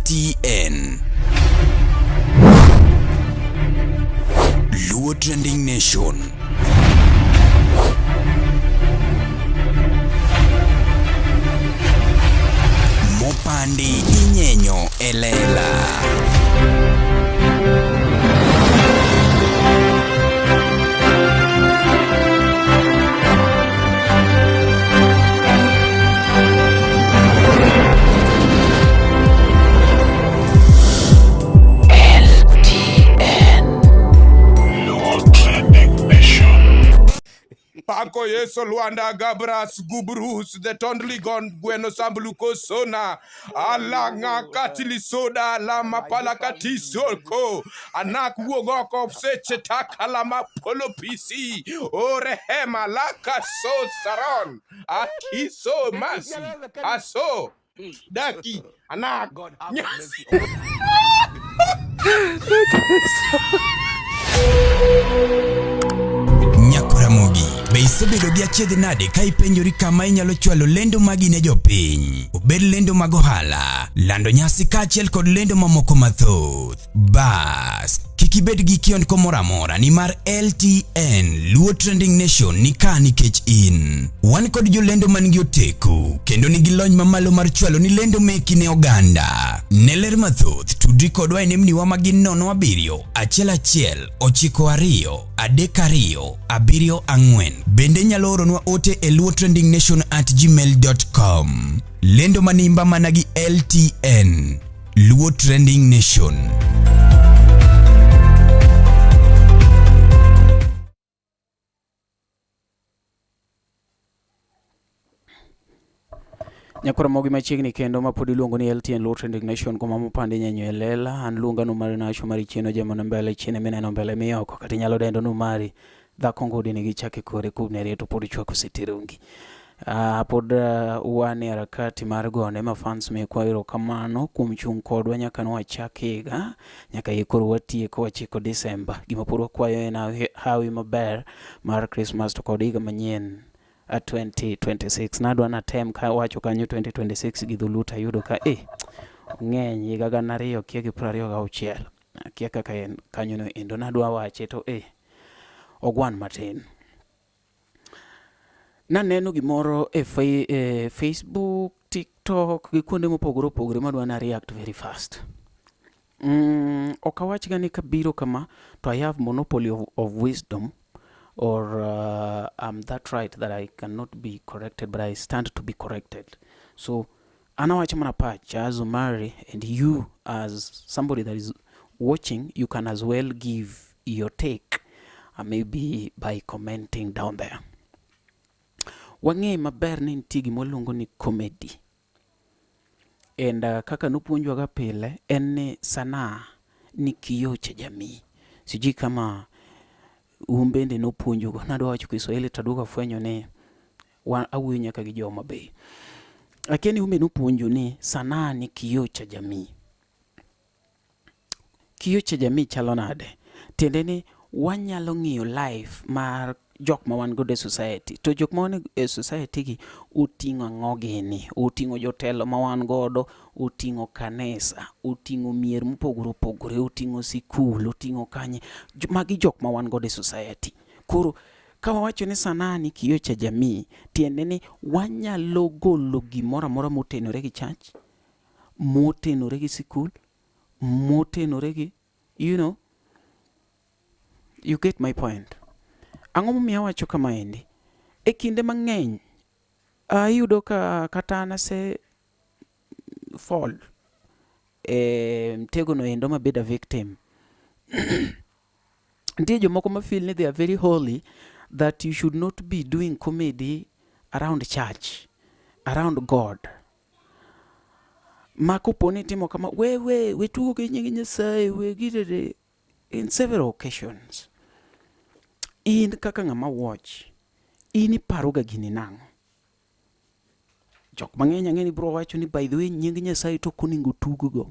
LTN. Luo Trending Nation. Mopandi inyenyo e lela. Pako Yeso Luanda Gabras Gubrus the Tondligon Bueno Sambluko Sona Alanga Katili Soda Lama Palakati Soko Anak Wuogoko Seche Takalama Polo PC Orehema Laka So Saron Akiso Masi Aso Daki Anak Nyasi. Nyakoramogi, be isebedo gi achiedh nade ka ipenjori kama inyalo chwalo lendo magi ne jopiny? Obed lendo mag ohala, lando nyasi kaachiel kod lendo mamoko mathoth. Bas, kik ibed gi kiondko moro amora nimar LTN Luo Trending Nation ni ka nikech in. Wan kod jolendo man gi oteku kendo nigi lony mamalo mar chwalo ni lendo meki ne oganda. Ne ler mathoth, tudri kodwa e nembniwa ma gin 07 11 92 32 74. Bende inyalo oronwa ote e luotrendingnation@gmail.com. Lendo manimba mana gi LTN. Luo Trending Nation. Nyakoro mogi machiegni kendo ma pod iluongo ni LTN Luo Trending Nation kuma mopandi nyenyo e lela an luonga nu mari nasho mari chien ojemo mbele chien mineno mbele miyoko kata inyalo dendo nu mari dhako ngudi nigi chake kore kubne rieto pod chwako sitirungi. Pod wan e harakati mar gone ma fans mekwa erokamano kuom chung' kodwa nyaka nwachak higa nyaka ye koro watieko wachiko Disemba. Gima pod wakwayo en hawi maber mar Christmas to kod higa manyien 2026. Nadwa natem ka wacho kanyo 2026 gi dholuo tayudo ka eh ng'eny higa gana ariyo kia gi piero ariyo gauchiel. Akia kaka en kanyono endo nadwa wache to eh ogwan matin. Naneno gimoro e Facebook, TikTok gi kuonde mopogore opogore madwa na react very fast. Ok awachga ni kabiro kama to I have monopoly of wisdom or I'm that right that I cannot be corrected but I stand to be corrected. So an awacho mana pacha as Omari and you as somebody that is watching you can as well give your take maybe by commenting down there. Wang'e maber ni nitie gima waluongo ni comedy and kaka nopuonjwaga pile en ni sanaa ni kioo cha jamii. Sijui kama un bende nopuonjugo. Nadwa wacho Kiswahili to aduogo afwenyo ni awuoyo nyaka gi jo Homa Bay. Akia ni un be nopuonju ni sanaa ni kioo cha jamii. Kioo cha jamii chalo nade? Tiende ni wanyalo ng'iyo life mar jok ma wan godo e society to jok ma wan e society gi oting'o ang'o gini? Oting'o jotelo ma wan godo, oting'o kanisa, oting'o mier mopogore opogore, oting'o sikul, oting'o kanye. Magi jok ma wan godo e society. Koro ka wawacho ni sanaa ni kioo cha jamii, tiende ni wanyalo golo gimoro amora motenore gi church, motenore gi sikul, motenore gi you know, you get my point. Ang'o momiyo awacho kamaendi? E kinde mang'eny iyudo ka kata an ase fall e mtego no endo mabedo a victim. Nitie jomoko ma feel ni they are very holy that you should not be doing comedy around church, around God. Ma kopo ni itimo kama, we we we tugo gi nying Nyasaye, we girere in several occasions. In kaka ng'ama watch, in iparoga gini nang'o? Jok mang'eny ang'e ni bro wacho ni by the way nying Nyasaye to ok onego tuggo.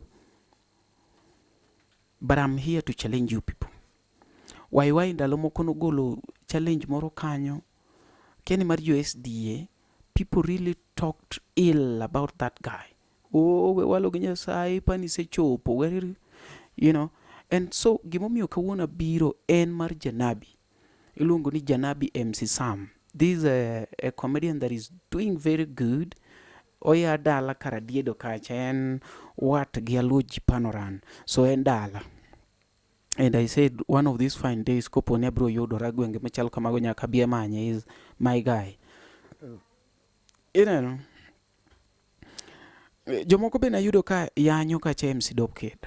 But I'm here to challenge you people. YY ndalo moko nogolo challenge moro kanyo, kia ni mar jo SDA, people really talked ill about that guy. Oh, we walo gi Nyasaye pani isechopo. And so gimomiyo kawuono abiro en mar Janabi. Iluongo ni Janabi MC Sam. This is a comedian that is doing very good. Oya dala Karadiedo kacha en wat gi Aluoch Panoran. So en dala. And I said one of these fine days kopo ni abiro yudora gwenge machalo kamago nyaka abi amanye is my guy. Ineno? Jomoko be nayudo ka yanyo kacha MC Dope Kid.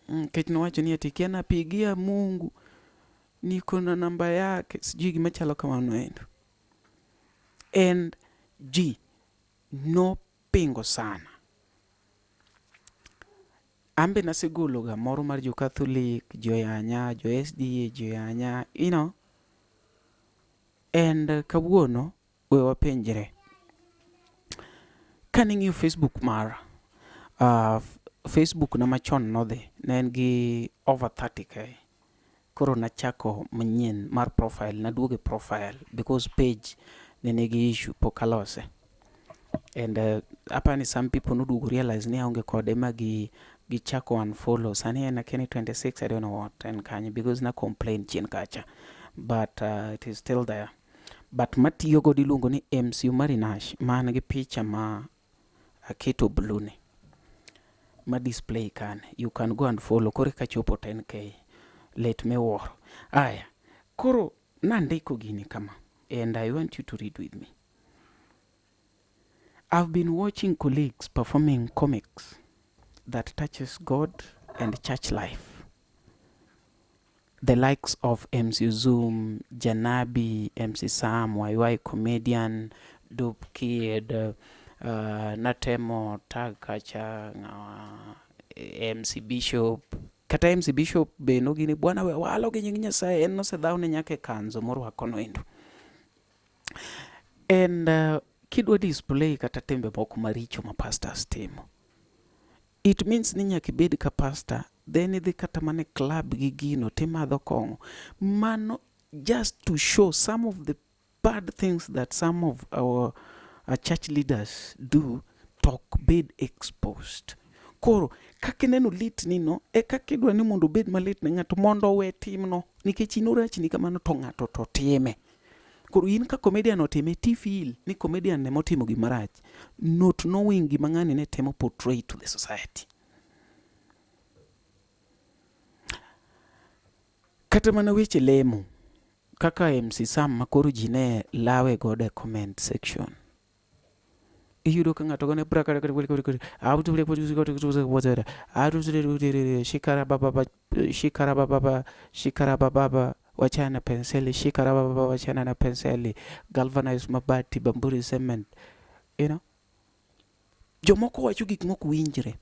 Nikech nowacho ni ati kia napigia Mungu niko na namba yake sijui gima chalo kamano endo. And ji nopingo sana. An be nasegolo ga moro mar jo Catholic, jo yanya, jo SDA, jo yanya. And kawuono we wapenjre. Kaning'iyo Facebook mara, Facebook na machon nodhi, ne en gi over 30K. Koro nachako manyien mar profile, naduogo e profile because page ne nigi issue pok alose. And apani some people noduogo realize ni aonge kode ma gi gichako unfollow. Sani en akia ni 26, I don't know what en kanyo because na complain chien kacha. But it is still there. But matiyo godo iluongo ni MC Omari Nash man gi picha ma aketo blue ni ma display kane. You can go and follow. Koro eka chopo 10K. Let miwuoro. Aya, koro nandiko gini kama and I want you to read with me. I've been watching colleagues performing comics that touches God and church life. The likes of MC Zoom, Janabi, MC Sam, YY Comedian, Dope Kid, Natemo Tag kacha, MC Bishop. Kata MC Bishop be nogini bwana we walo gi nying Nyasaye en nosedhawne nyaka e kanzo morwako no endo. And kidwa display kata timbe moko maricho ma pastors timo. It means ni nyaka ibed ka pastor then idhi kata mana e club gi gino timadho kong'o. Mano just to show some of the bad things that some of our church leaders do to ok bed exposed. Koro kaka ineno litni no e kaka idwa ni mondo obed malit ne ng'ato mondo owe timno nikech in orachni kamano to ng'ato to time. Koro in ka comedian otime ti feel ni comedian ne motimo gima rach not knowing gima ng'ani ne temo portray to the society. Kata mana weche lemo kaka MC Sam ma koro ji ne lawe godo e comment section. Iyudo ka ng'ato gone shikara baba shikara baba shikara baba wachana penseli shikara baba wachana na penseli galvanize mabati bamburi cement. Jomoko wacho gik mok winjre.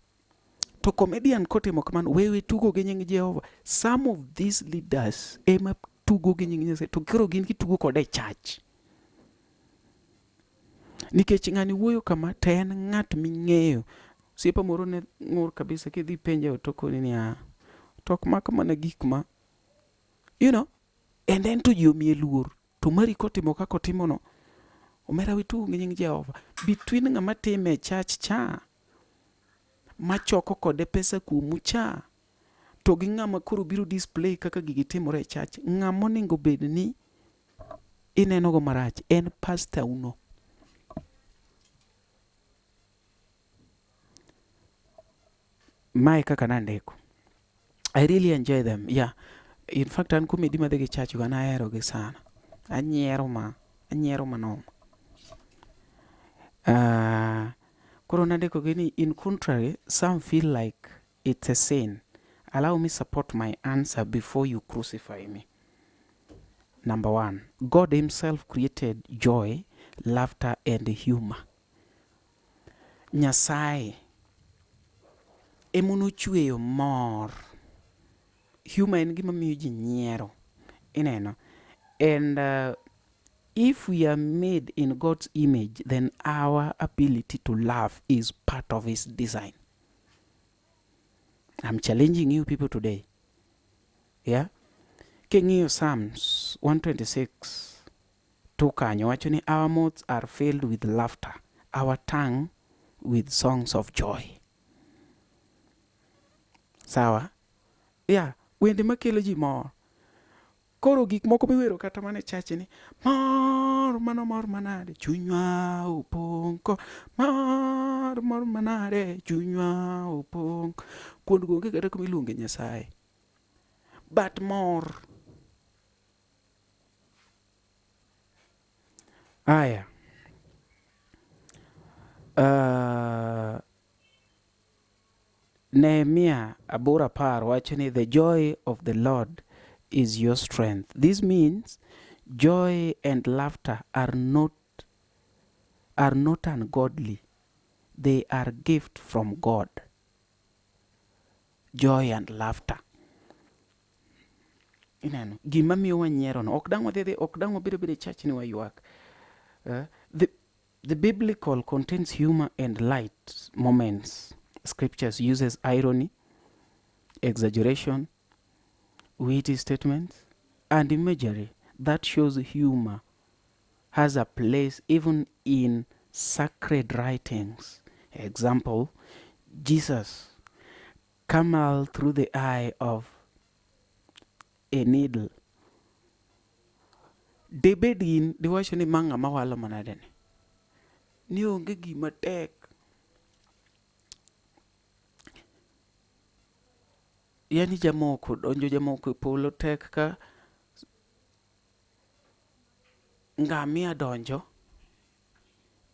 To comedian kotimo kamano, wewe tugo gi nying Jehova. Some of these leaders ema tugo gi nying Nyasaye to koro gin gitugo kode e church. Nikech ng'ani wuoyo kama to en ng'at ming'eyo. Osiepa moro ne ng'ur kabisa kidhi penje ot tokoni niya, to ok mak mana gik ma and then to ji omiye luor. To mari kotimo kaka otimono, omera we tugo gi nying Jehova. Between ng'ama time e church cha, machoko kode pesa kuomu cha, to gi ng'ama koro biro display kaka gigi timore e church, ng'ama onego bed ni ineno go marach en pastor uno. Mae kaka nandiko. I really enjoy them. Yeah. In fact, an comedy madhi gi church go an ahero gi sana. Anyiero ma, anyiero manoma. Koro nandiko gi ni in contrary, some feel like it's a sin. Allow me support my answer before you crucify me. Number one, God himself created joy, laughter and humor. Nyasaye emonochweyo mor. Humor en gima miyo ji nyiero. Ineno? And if we are made in God's image, then our ability to laugh is part of his design. I'm challenging you people today. Yeah? King'iyo Psalms 126 to kanyo wacho ni our mouths are filled with laughter, our tongue with songs of joy. Sawa? Yeah, wende makelo ji mor. Koro gik moko miwero kata mana e church ni mor mano mor manade chunywa opong' ko mor mor manade chunywa opong'. Kuond go onge kata kuma iluonge Nyasaye. But mor. Aya. Nehemia aboro apar wacho ni the joy of the Lord is your strength. This means joy and laughter are not ungodly. They are gift from God. Joy and laughter. Ineno, gima miyo wanyiero no, ok dang' wadhi, ok dang' wabed abeda e church ni waywak. The biblical contains humor and light moments. Scriptures uses irony, exaggeration, witty statements, and imagery that shows humor has a place even in sacred writings. Example, Jesus, camel through the eye of a needle. Debed in diwacho ni ma ng'ama walo manade ni. Ni onge gima tek. Yani jamoko donjo jamoko e polo tek ka ngamia donjo.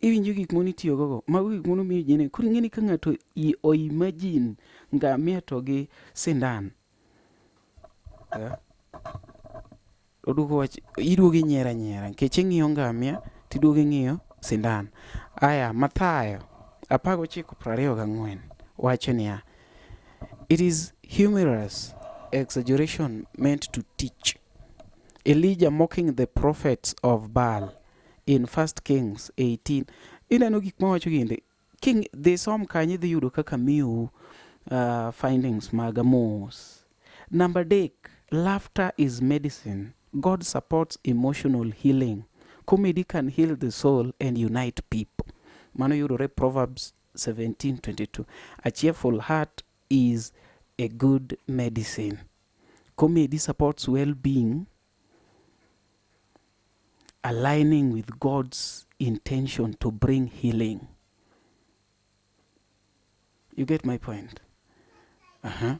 Iwinjo gik mane itiyogo go? Mago gik mane omiyo ji ne. Koro ing'e ni ka ng'ato o imagine ngamia to gi sindan. Eh? Oduogo wach, iduogo inyiero anyiera nikech ing'iyo ngamia tiduogo ing'iyo sindan. Aya, Mathayo 19:24 wacho niya, It is humorous exaggeration meant to teach. Elijah mocking the prophets of Baal in 1 Kings 18. Ineno gik mawacho ginde. King, dhi som kanyo idhi yudo kaka miyou findings mag mos. Number adek, laughter is medicine. God supports emotional healing. Comedy can heal the soul and unite people. Mano yudore Proverbs 17:22. A cheerful heart is a good medicine. Comedy supports well-being, aligning with God's intention to bring healing. You get my point? Uh-huh.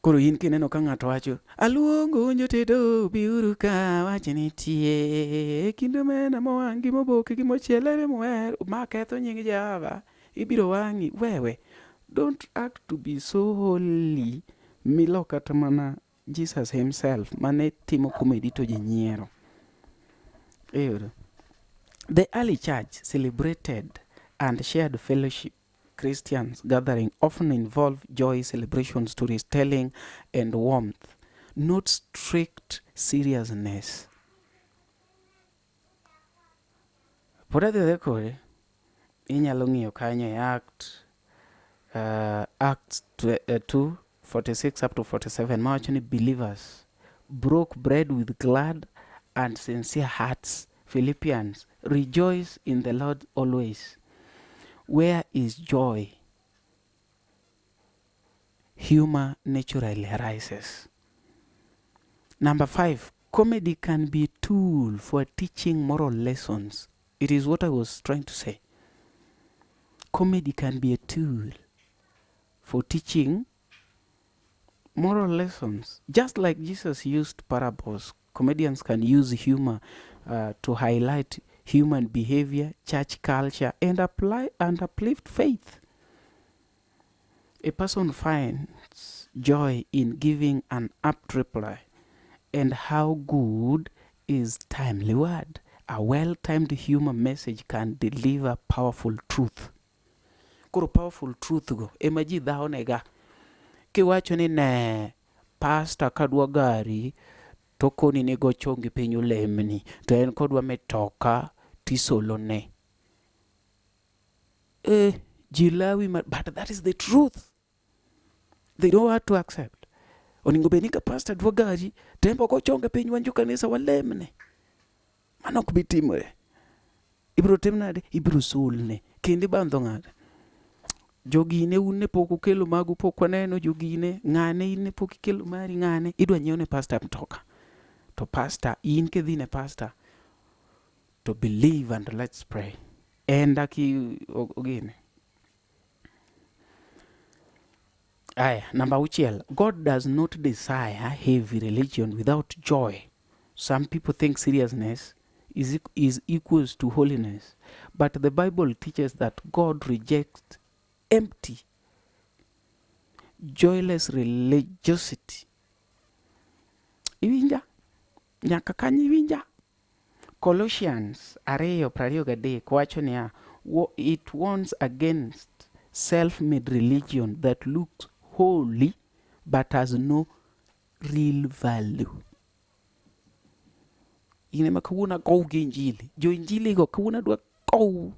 Koro in kineno ka ng'ato wacho, aluongo jotedo biuru ka wach nitie kind omena mowang' gi moboki gi mochielore moher ma ketho nying Jehova ibiro wang'i wewe. Don't act to be so holy milo kata mana Jesus himself mane timo comedy to ji nyiero. Iyudo? The early church celebrated and shared fellowship. Christians gathering often involve joy, celebration, storytelling, and warmth, not strict seriousness. Pod adhi adhiya kode, inyalo ng'iyo kanyo e Acts 2, 46 up to 47 mawacho ni believers broke bread with glad and sincere hearts. Philippians, rejoice in the Lord always. Where is joy? Humor naturally arises. Number 5, comedy can be a tool for teaching moral lessons. It is what I was trying to say. Comedy can be a tool for teaching moral lessons. Just like Jesus used parables, comedians can use humor to highlight human behavior, church culture, and apply and uplift faith. A person finds joy in giving an apt reply, and how good is timely word. A well-timed humor message can deliver powerful truth. Koro powerful truth go ema ji dhawonega. Kiwacho ni ne pastor kadwa gari to koni ni go chongi piny olemni to en kodwa mitoka tisolone. Eh, ji lawi ma, but that is the truth. They don't want to accept. Onego bed ni ka pastor dwa gari to en be ogo chonge piny wan jo kanisa walemne. Mano ok bi timore. Ibiro tim nade? Ibiro solne. Kendo ibandho ng'ato. Jogine un ne pok ukelo magu pok waneno jogine, ng'ane in ne pok ikelo mari ng'ane, idwa nyiew ne pastor mtoka. To pastor, in kidhi ne pastor, to believe and let's pray. En daki ogine. Aya, namba auchiel. God does not desire heavy religion without joy. Some people think seriousness is equals to holiness. But the Bible teaches that God rejects empty, joyless religiosity. Iwinja? Nyaka kanyo iwinja? Colossians 2:23 wacho niya, it warns against self-made religion that looks holy but has no real value. In ema kawuono agow gi injili. Jo injili go kawuono adwa gow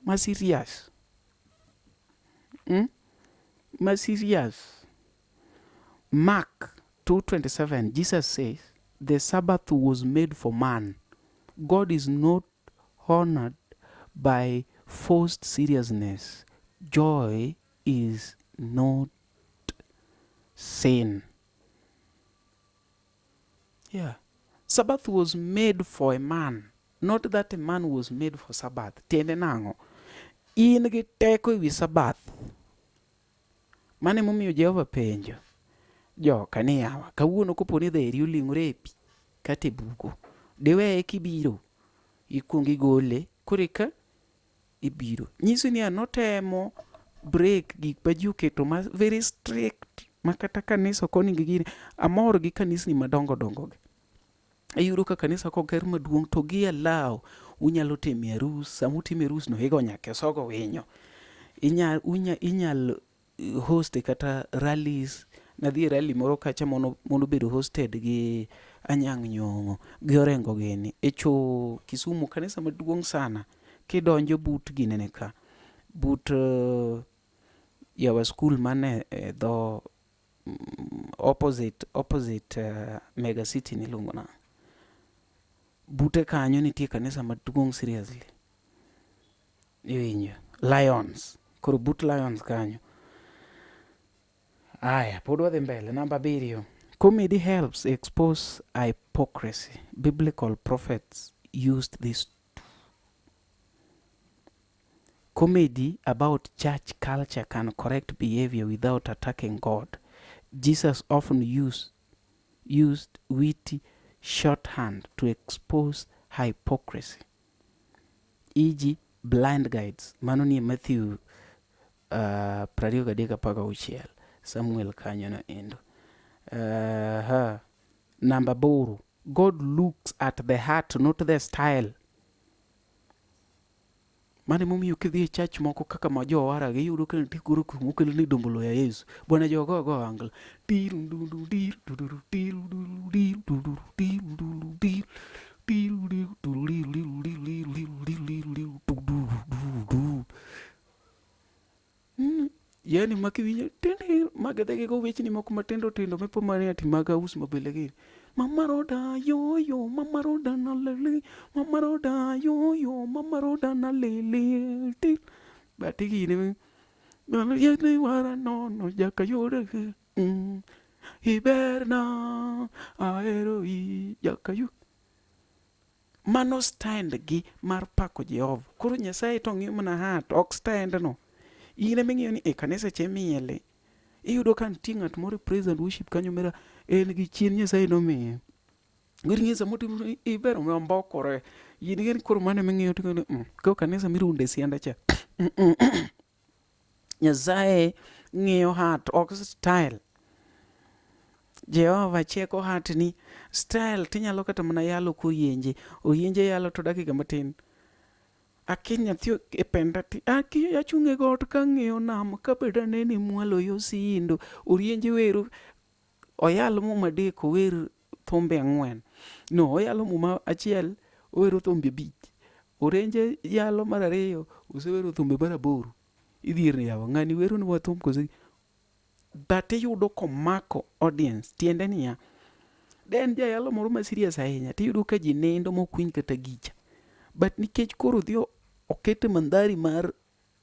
ma serious. Ma serious. Mark 2:27 Jesus says, the Sabbath was made for man. God is not honored by forced seriousness. Joy is not sin. Yeah. Sabbath was made for a man, not that a man was made for Sabbath. Tiende nang'o? In gi teko ewi Sabbath. Mano emomiyo Jehova penjo joka ni yawa, kawuono kopo ni dheri oling'ore e pi kata e bugo, diweye kibiro? Ikuong igole koreka ibiro. Nyiso niya notemo break gik ma ji oketo ma very strict ma kata kanisa ok onego gini. Amor gi kanisni madongo dongo gi. Iyudo ka kanisa koger maduong' to gi allow unyalo timo arus, sama utimo arus no igo nyaka osogo winyo. Inyal host kata rallies. Nadhi e rally moro kacha monobedo hosted gi Anyang' Nyong'o gi Orengo gini e cho Kisumu, kanisa maduong' sana. Kidonjo but ginene ka, but yawa school mane e dho opposite Mega City niluongo nang'o? Bute kanyo nitie kanisa maduong' seriously. Iwinjo? Lions. Koro but Lions kanyo. Aya, pod wadhi mbele. Namba abiriyo. Comedy helps expose hypocrisy. Biblical prophets used this. Comedy about church culture can correct behavior without attacking God. Jesus often used witty shorthand to expose hypocrisy. E.g. blind guides. Mano nie Matthew 23:16. Samuel kanyo no endo. Namba aboro. God looks at the heart, not the style. Mano emomiyo kidhi e church moko kaka ma jowara gi iyudo ka nitie koro kumokelo ni dombolo ya Yesu. Bwana jogo go ohangla. Tiru dundu diru duduru tiru duru diru duduru tiru duru diru tiru diru duru diru diru diru diru diru diru diru diru du du du du. Yani makiwinjo tinde magedhe go wechni moko matindo tindo mipo mana ni ati mag aus mabele gini. Mama Roda yo yo, Mama Roda na lele, Mama Roda yo yo, Mama Roda na lele. But gini yene wara nono jaka yore. Iberna ahero i jaka yu. Mano stand gi mar pako Jehova. Koro Nyasaye to ng'iyo mana heart, ok stand no. In ema ing'iyo ni e kanisa cha imiele. Iyudo ka nitie ng'at moro e praise and worship kanyo mera en gi chien Nyasaye nomiye. Koro ing'e sama otimo iber omiyo ombokore. In ing'e ni koro mano ema ing'iyo to ing'eyo ni koro kanisa mirunde sianda cha. Nyasaye ng'iyo heart ok style. Jehova cheko heart ni style tinyalo kata mana yalo koyienje. Oyienje yalo to dakika matin. Akinyi nyathi e penda ti aki achung' e got kang'iyo nam kabed aneni mwalo yo sindo. Orienje wero oyal muma adek ower thumbe ang'wen. No, oyalo muma achiel owero thumbe abich. Orenje yalo mar ariyo osewero thumbe mar aboro. Idhier ni yawa ng'ani weronwa thum kose but iyudo komako audience tiende niya de en jayalo moro ma serious ahinya tiyudo ka ji nindo mok winj kata gicha but nikech koro odhi okete mandhari mar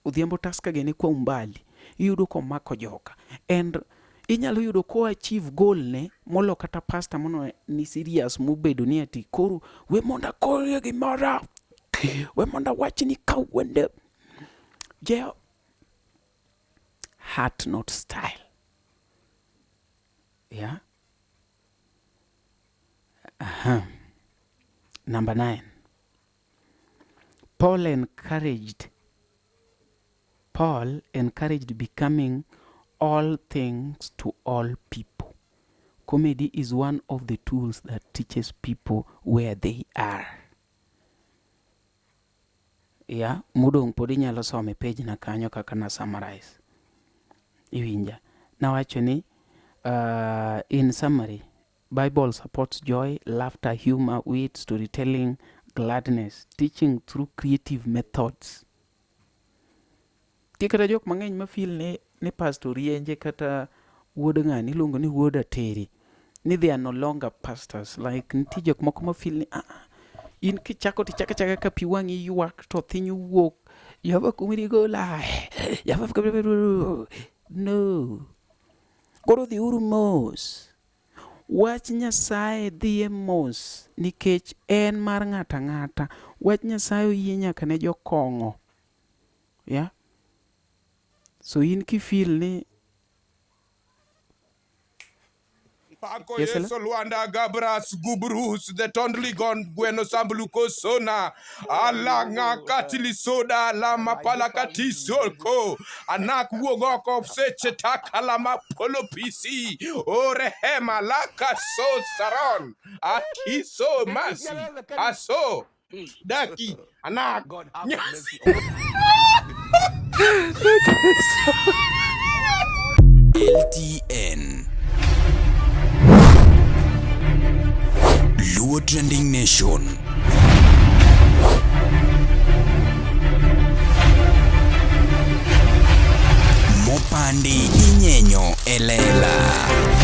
Odhiambo Tusker gini kwa umbali. Iyudo komako joka. And inyalo yudo ko achieve goal ne molo kata pastor mono ni serious mobedo ni ati koro we mondo akorie gimoro. We mondo awach ni kawuono. Jeo heart not style. Yeah. Aha. Number 9. Paul encouraged becoming all things to all people. Comedy is one of the tools that teaches people where they are. Yeah, modong' pod inyalo somo e page na kanyo kaka na summarize. Iwinja. Nawacho ni in summary, Bible supports joy, laughter, humor, wit, storytelling, gladness, teaching through creative methods. Nitie kata jok mang'eny ma feel ni pastor Rienje kata wuod ng'ani iluongo ni wuod Ateri ni they are no longer pastors. Like nitie jok moko ma feel ni ah, ah, in kichako tichako achaka ka pi wang'i ywak to thinyo wuok. Jehova kumiri gola. Jehova kumiri No. Koro dhiuru mos. Wach Nyasaye dhiye mos nikech en mar ng'ato ang'ata. Wach Nyasaye oyie nyaka ne jokong'o. Yeah? So in kifeel ni Pako Yes, hello? Yesu Luanda Gabras Gubrus the Tondligon Bueno Sambluko Sona Alanga Katili Soda Lama Palakati Solko Anak Wuogoko Seche Takalama Polo PC Orehema Laka So Saron Akiso Masi Aso Daki Anak Nyasi LTN Luo Trending Nation. Mopandi inyenyo e lela.